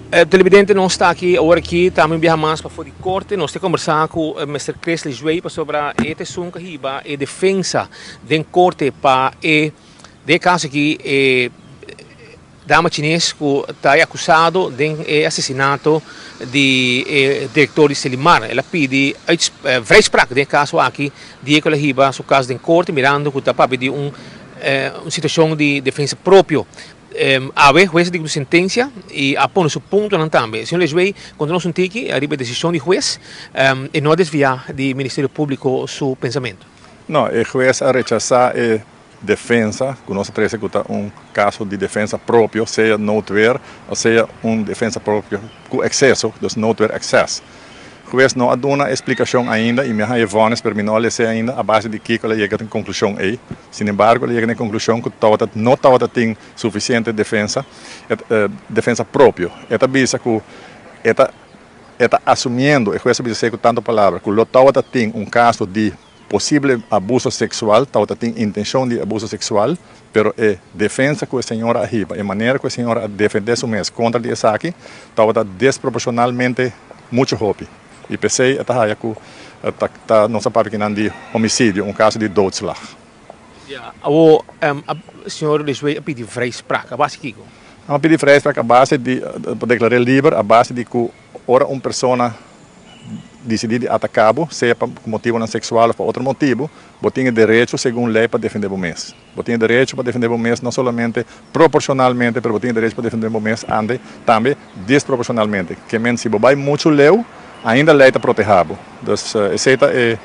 Televidente, nos ta aki awor aki tambe un biaha mas pafó di korte. Nos ta kombersá ku Mister Chris Lejuey pasobra e ta esun ku a hiba e defensa den korte pa e den e kaso aki e dama chines ku ta e akusado den e asesinato di e direktor di Selimar. El a pidi vrijspraak den e kaso aki dia ku el a hiba su kaso den korte mirando ku ta papia di un situashon di defensa propio. Awe hues a dikta un sentensia i a pone su puntonan tambe. Señor Lejuey konta nos un tiki ariba e desishon di hues e no a desviá di Ministerio Públiko su pensamentu. No, e hues a rechasá e defensa ku nos a trese ku ta un kaso di defensa propio, sea noodweer o sea un defensa propio ku ekseso, dus noodweer excess. Hues no a duna e splikashon ainda i mi a haña e vònis pero mi no a les'é ainda a base di kiko el a yega tin konklushon ei. Sinembargo el a yega na e konklushon ku tabata no tabata tin sufisiente defensa, defensa propio. E ta bisa ku e ta e ta asumiendo, e hues a bisa esei ku tantu palabra, ku lo tabata tin un kaso di posible abuso seksual, tabata tin intenshon di abuso seksual, pero e defensa ku e señora a hiba, e manera ku e señora a defendé su mes kontra di esaki, tabata desproporshonalmente muchu hopi. I p'esei e ta haya ku ta ta nos a papia kinan di homisidio, un kaso di doodslag. Ya, awor señor Lejuey a pidi vrijspraak, a base kiko? A pidi vrijspraak a base di, pa deklar'é liber, a base di ku ora un persona disidí di ataká bo, sea pa motibunan seksual òf pa otro motibu, bo tin e derecho segun lei pa defendé bo mes. Bo tin e derecho pa defendé bo mes no solamente proporshonalmente, pero bo tin e derecho pa defendé bo mes ante tambe desproporshonalmente. Ke men si bo bai muchu leu, ainda lei ta protehá bo. Dus esei ta e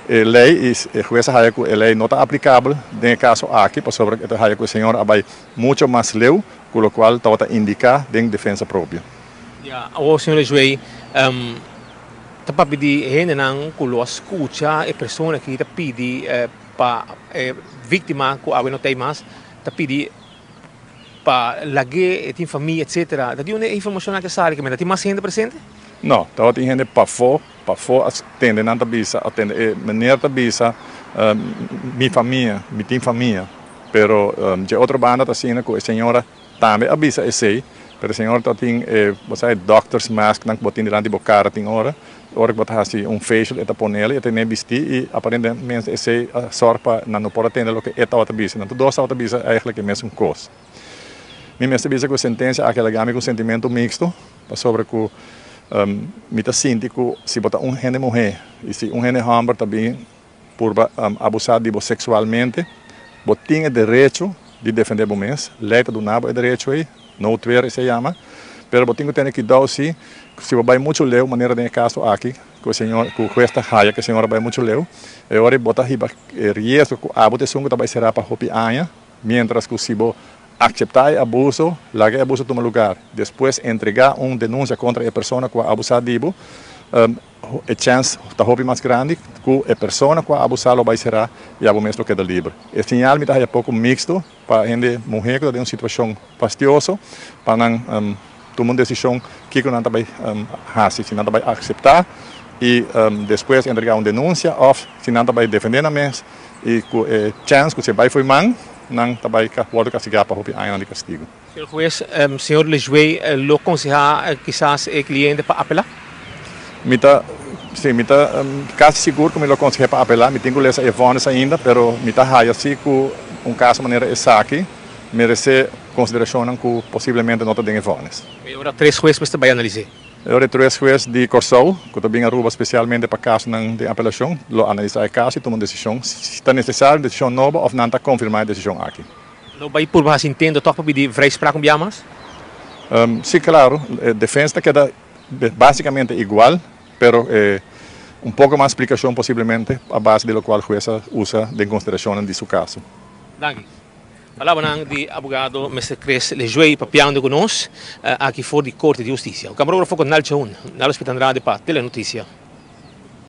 e lei i e hues a haya ku e lei no ta aplikabel den e kaso aki pasobra e ta haya ku e señor a bai mucho mas leu ku lokual tabata indiká den defensa propio. Ya, awor señor Lejuey, ta papia di hendenan ku lo a skucha e persona ki ta pidi pa e víktima ku awe no ta ei mas, ta pidi pa lag'é, e tin famia etcetera. Ta di unda e informashonnan aki a sali? Kimen ta tin mas hende presente? No, tabatin hende pafó, pafó a tende nan ta bisa, a tende e meneer ta bisa, mi famia, mi tin famia. Pero dje otro banda ta asina ku e señora Tambe a bisa esey, pero señor ta tin e, bo sa e doctor's mask nan ku bo tin dilanti bo cara tin ora, ora ku bo ta haci un facial e ta ponel y e tene bisti y aparentemente esey a sor pa nan no por a tende loke e tabata bisa. Nan tur dos tabata bisa eigenlijk e mesun cos. Mi mester bisa ku e sentencia aki a laga mi ku un sentimento mixto, pasobra ku mi ta sinti ku si bo ta un hende muhe y si un hende homber ta bin purba abusá di bo seksualmente, bo tin e derecho di defendé bo mes. Lei ta duna bo e derecho ei, noodweer esei yama. Pero bo tin ku tene kuidou si, si bo bai muchu leu, manera den e kaso aki, ku e señor, ku hues ta haya ku e señor a bai muchu leu, e ora ei bo ta hiba e riesgo ku abo ta esun ku ta bai será pa hopi aña, miéntras ku si bo akseptá e abuso, laga e abuso tuma lugar, despues entregá un denunsia kontra e persona ku a abusá di bo, E chèns ta hopi mas grandi ku e persona ku a abusá lo bai será i abo mes lo keda liber. E siñal mi ta haya poko miksto pa hende muhé ku ta den un situashon fastioso pa nan tuma un desishon kiko nan ta bai hasi, si nan ta bai akseptá i despues entregá un denunsia òf si nan ta bai defendé nan mes i ku e chèns ku si e bai fo'i man nan ta bai wòrdu kastigá pa hopi añanan di kastigu. Señor Juez, señor Lejuey lo konsehá kisas e kliente pa apelá? Mi ta, sí, mi ta kasi sigur ku mi lo konseh'é pa apelá. Mi tin ku lesa e vònis ainda, pero mi ta haya sí ku un kaso manera esaki meresé konsiderashonnan ku posiblemente no ta den e vònis. E ora tres hues mester bai analis'é? E ora e tres hues di Kòrsou, ku ta bin Aruba spesialmente pa kasonan den apelashon, lo analisá e kaso i tuma un desishon si ta nesesario un desishon nobo òf nan ta konfirmá e desishon aki. Lo bai purba hasi intento tòg pa pidi vrijspraak un bia mas? Sí, klaro. E defensa ta keda básikamente igual, pero un poko mas splikashon posiblemente a base di lokual hues a usa den konsiderashonnan di su kaso. Danki. Palabranan di abogado Mister Chris Lejuey papiando ku nos aki for di Korte di Hustisia. Kamarógrafo ku Nal Chahun, Nalo Spit Andrade pa Telenoticia.